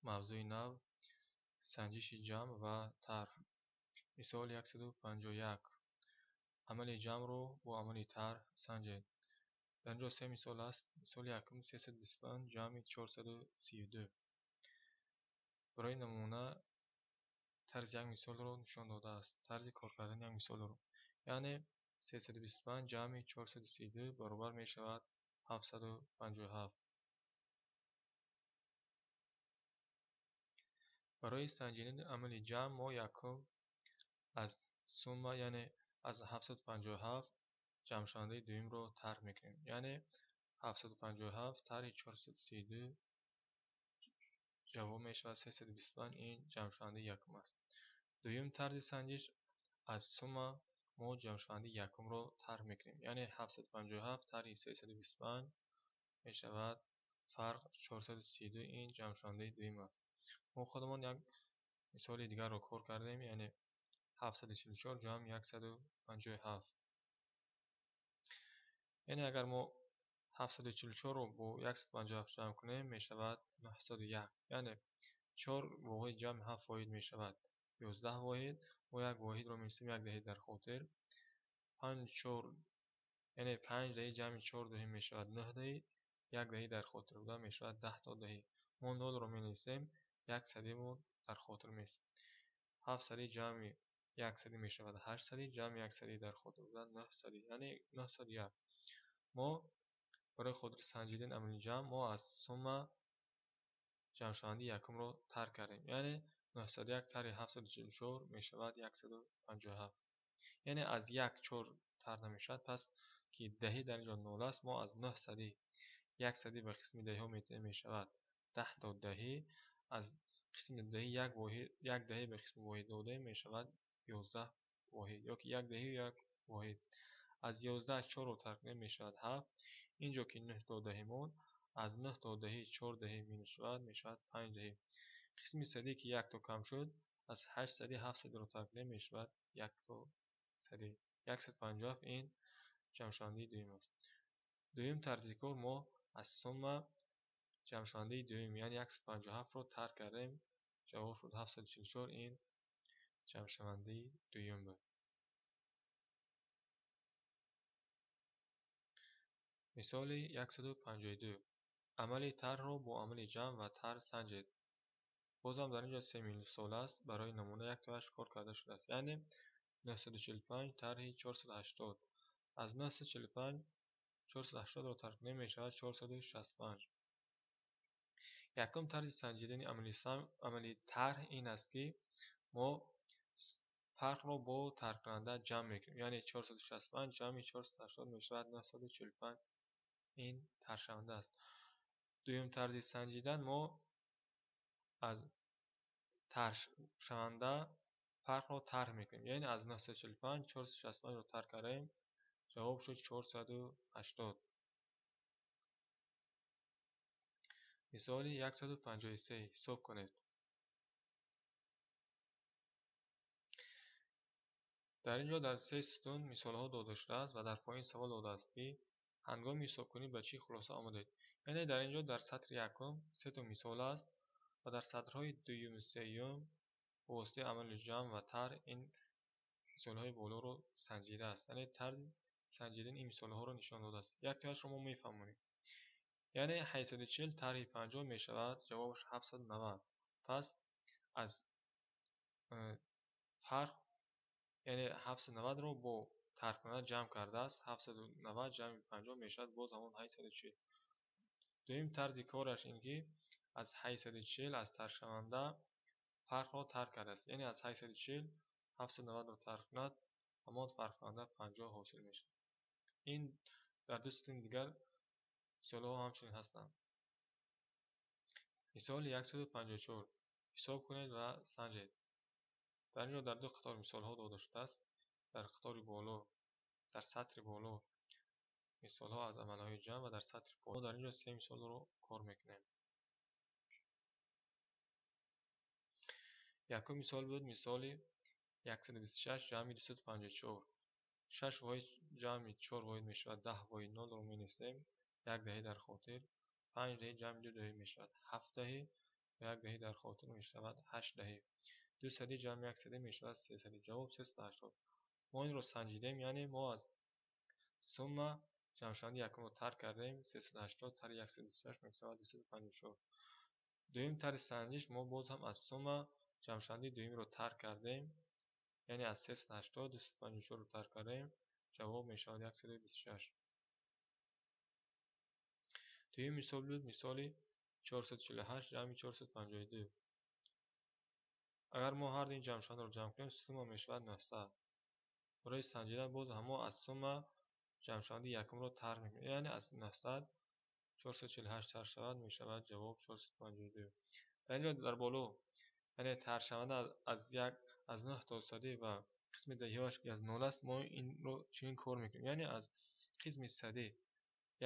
Мавзӯи нав: санҷиши ҷамъ ва тарҳ. Мисоли 151. Амали ҷамъро бо амали тарҳ санҷед. Дар ин ҷо се мисол аст. Мисоли якум: 325 ҷамъи 432. Барои намуна тарзи як мисолро нишон додааст. Тарзи кор кардани як мисолро. Яъне 325 ҷамъи 432 баробар мешавад 757. Барои санҷидани амали ҷамъ мо якум аз сумма, яъне аз 757 ҷамъшавандаи дуюмро тарҳ мекунем. Яъне 757 тарҳи 432 ҷавоб мешавад 325, ин ҷамъшавандаи якум аст. Дуюм тарзи санҷиш: аз сумма мо ҷамъшавандаи якумро тарҳ мекунем. Яъне 757 тарҳи 325 мешавад фарқ 432, ин ҷамъшавандаи дуюм аст. Мо худамон як мисоли дигарро кор кардем, яъне 744 ҷамъ 157. Яъне агар мо 744-ро бо 157 ҷамъ кунем, мешавад 901. Яъне 4 воҳид ҷамъ 7 воҳид мешавад 11 воҳид. Мо як воҳидро менависем, як даҳӣ дар хотир. 5 4, яъне 5 даҳӣ ҷамъи 4 даҳӣ мешавад 9 даҳӣ, як даҳӣ дар хотир буда мешавад 10 то даҳӣ. Мо 0-ро менависем, як садиро дар хотир меистем. 7 садӣ ҷамъи як садӣ мешавад 8 садӣ, ҷамъи як садӣ дар хотир буда 9 садӣ, яъне 901. Мо барои хотири санҷидани амали ҷамъ мо аз сумма ҷамъшавандаи якумро тарҳ кардем. Яъне 901 тарҳи 744 мешавад 157. Яъне аз 1 4 тарҳ намешавад, пас ки даҳӣ дар инҷо 0 аст, мо аз 9 садӣ як садӣ ба қисми даҳиҳо метавонем, мешавад 10 то даҳӣ, аз қисми даҳӣ як воҳид, як даҳӣ ба қисми воҳид додаем, мешавад 11 воҳид, ё ки як даҳӣ як воҳид. Аз 11 4-ро тарҳ кунем, мешавад 7. Инҷо ки 9 то даҳӣ монд, аз 9 то даҳӣ 4 даҳӣ минус шавад, мешавад 5 даҳӣ. Қисми садӣ ки як то кам шуд, аз 8 садӣ 7 садиро тарҳ кунем, мешавад 1 то садӣ. 157 ин ҷамъшавандаи дуюм аст. Дуюм тарзи кор: мо аз сумма ҷамъшавандаи дуюм, яъне 157-ро тарҳ кардем, ҷавоб шуд 744, ин ҷамъшавандаи дуюм буд. Мисоли 152. Амали тарҳро бо амали ҷамъ ва тарҳ санҷед. Бозам дар инҷо се мисол аст, барои намуна яктояш кор карда шудааст. Яъне 945 тарҳи 480. Аз 945 480-ро тарҳ кунем, мешавад 465. Якум тарзи санҷидани амали тарҳ ин аст, ки мо фарқро бо тарҳкунанда ҷамъ мекунем. Яъне 465 ҷамъи 480 мешавад 945, ин тарҳшаванда аст. Дуюм тарзи санҷидан: мо аз тарҳшаванда фарқро тарҳ мекунем. Яъне аз 945 465-ро тарҳ кардем, ҷавоб шуд 480. Мисоли 153. Ҳисоб кунед. Дар ин ҷо дар се сутун мисолҳо дода шудааст ва дар поён савол додааст, ки ҳангоми ҳисобкунӣ ба чӣ хулоса омадед. Яъне дар ин ҷо дар сатри якум се то мисол аст ва дар сатрҳои дуюму сеюм бо воситаи амали ҷамъ ва тарҳ ин мисолҳои болоро санҷидааст. Яъне тарзи санҷидани ин мисолҳоро нишон додааст. Яктояшро мо мефаҳмонем. Яъне 840 тарҳи 50 мешавад ҷавобаш 790. Пас аз фарқ, яъне 790-ро бо тарҳкунанда ҷамъ кардааст, 790 ҷамъи 50 мешавад боз ҳамон 840. Дуюм тарзи кораш ин ки аз 840 аз тарҳшаванда фарқро тарҳ кардааст. Яъне аз 840 790-ро тарҳ кунад, ҳамон фарқкунанда 50 ҳосил мешавад. Ин дар ду сутуни дигар мисолҳо ҳамчунин ҳастанд. Мисоли 154. Ҳисоб кунед ва санҷед. Дар ин ҷо дар ду қатор мисолҳо дода шудааст. Дар қатори боло, дар сатри боло мисолҳо аз амалҳои ҷамъ ва дар сатри поён дар ин ҷо се мисолро кор мекунем. Якум мисол буд мисоли 126 ҷамъи 254. 6 воҳид ҷамъи 4 воҳид мешавад 10 воҳид, 0-ро менависем, як даҳӣ дар хотир. 5 даҳӣ ҷамъи 2 даҳӣ мешавад 7 даҳӣ, ва 1 даҳӣ дар хотир мешавад 8 даҳӣ. 2 садӣ ҷамъи 1 садӣ мешавад 3 садӣ. Ҷавоб 380. Мо инро санҷидем, яъне мо аз сумма ҷамъшавандаи якумро тарк кардем. 380 тарҳи 126 мешавад 254. Дуюм тарҳи санҷиш мо боз ҳам аз сумма ҷамъшавандаи дуюмро тарк кардем, яъне аз 380 254-ро тарк кардем, ҷавоб мешавад 126. Дуюм мисол буд мисоли 448 ҷамъи 452. Агар мо ҳар ду ин ҷамъшавандаро ҷамъ кунем, сумма мешавад 900. Барои санҷидан боз ҳам мо аз сумма ҷамъшавандаи якумро тарк мекунем, яъне аз 900 448 тарк шавад, мешавад ҷавоб 452. Дар инҷо дар боло, яъне таркшаванда аз 9 то садӣ ва қисми даҳиҳояш ки аз 0 аст, мо инро чунин кор мекунем, яъне аз қисми садӣ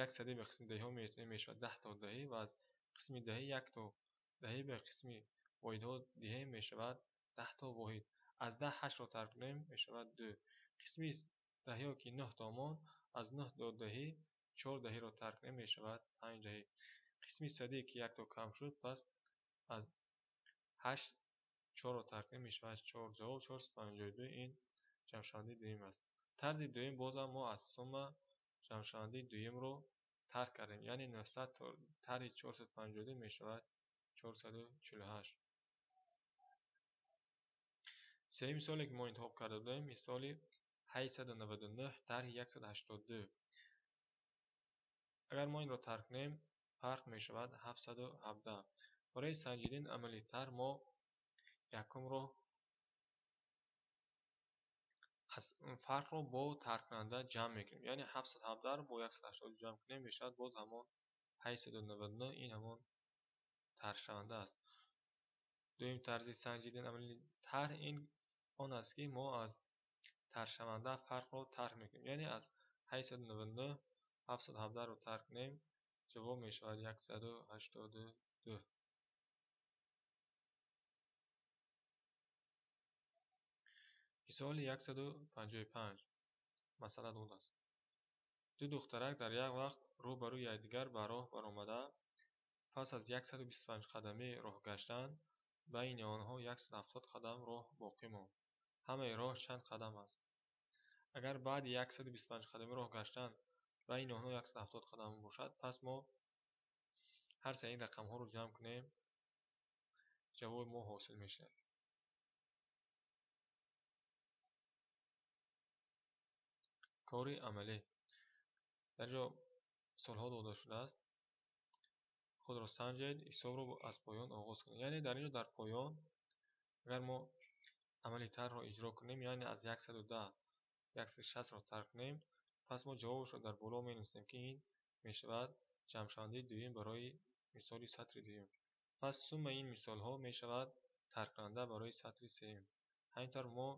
як садӣ ба қисми даҳиҳо метавонем мешавад 10 то даҳӣ ва аз қисми даҳӣ як то даҳӣ ба қисми воҳидҳо диҳем мешавад 10 то воҳид. Аз 10 8-ро тарк кунем мешавад 2. Қисми даҳиҳо ки 9 то монд, аз 9 то даҳӣ 4 даҳиро тарк кунем мешавад 5 даҳӣ. Қисми садӣ ки як то кам шуд, пас аз 8 4-ро тарк кунем мешавад 4. Ҷавоб 452 ин ҷамъшавандаи дуюм аст. Тарзи дуюм бозам мо аз сумма ҷамъшавандаи дуюмро тарк кардем, яъне 900 тарҳи 452 мешавад 448. Сеюм мисоле ки мо интихоб карда будем, мисоли 899 тарҳи 182. Агар мо инро тарк кунем, фарқ мешавад 717. Барои санҷидани амали тарҳ мо якумро аз фарқро бо тарккунанда ҷамъ мекунем, яъне 717-ро бо 182 ҷамъ кунем мешавад боз ҳамон 899, ин ҳамон таркшаванда аст. Дуюм тарзи санҷидани амали тарҳ ин он аст, ки мо аз таркшаванда фарқро тарк мекунем, яъне аз 899 717-ро тарк кунем, ҷавоб мешавад 182. Мисоли 155 масъала додааст. Ду духтарак дар як вақт рӯ ба рӯи якдигар ба роҳ баромада, пас аз 125 қадамӣ роҳ гаштан, байни онҳо 170 қадам роҳ боқӣ монд. Ҳамаи роҳ чанд қадам аст? Агар баъди 125 қадамӣ роҳ гаштан байни онҳо 170 қадам бошад, пас мо ҳар се ин рақамҳоро ҷамъ кунем, ҷавоби мо ҳосил мешавад. Кори амалӣ. Дар ҷо мисолҳо дода шудааст. Худро санҷед, ҳисобро аз поён оғоз кунед. Яъне дар инҷо дар поён агар мо амали тарҳро иҷро кунем, яъне аз 110 160-ро тарк кунем, пас мо ҷавобашро дар боло менависем, ки ин мешавад ҷамъшавандаи дуюм барои мисоли сатри дуюм. Пас суммаи ин мисолҳо мешавад тарккунанда барои сатри сеюм. Ҳамин тавр мо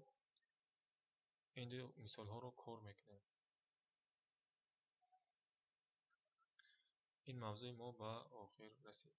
ин ду мисолҳоро кор мекунем. Ин мавзӯи мо ба охир расид.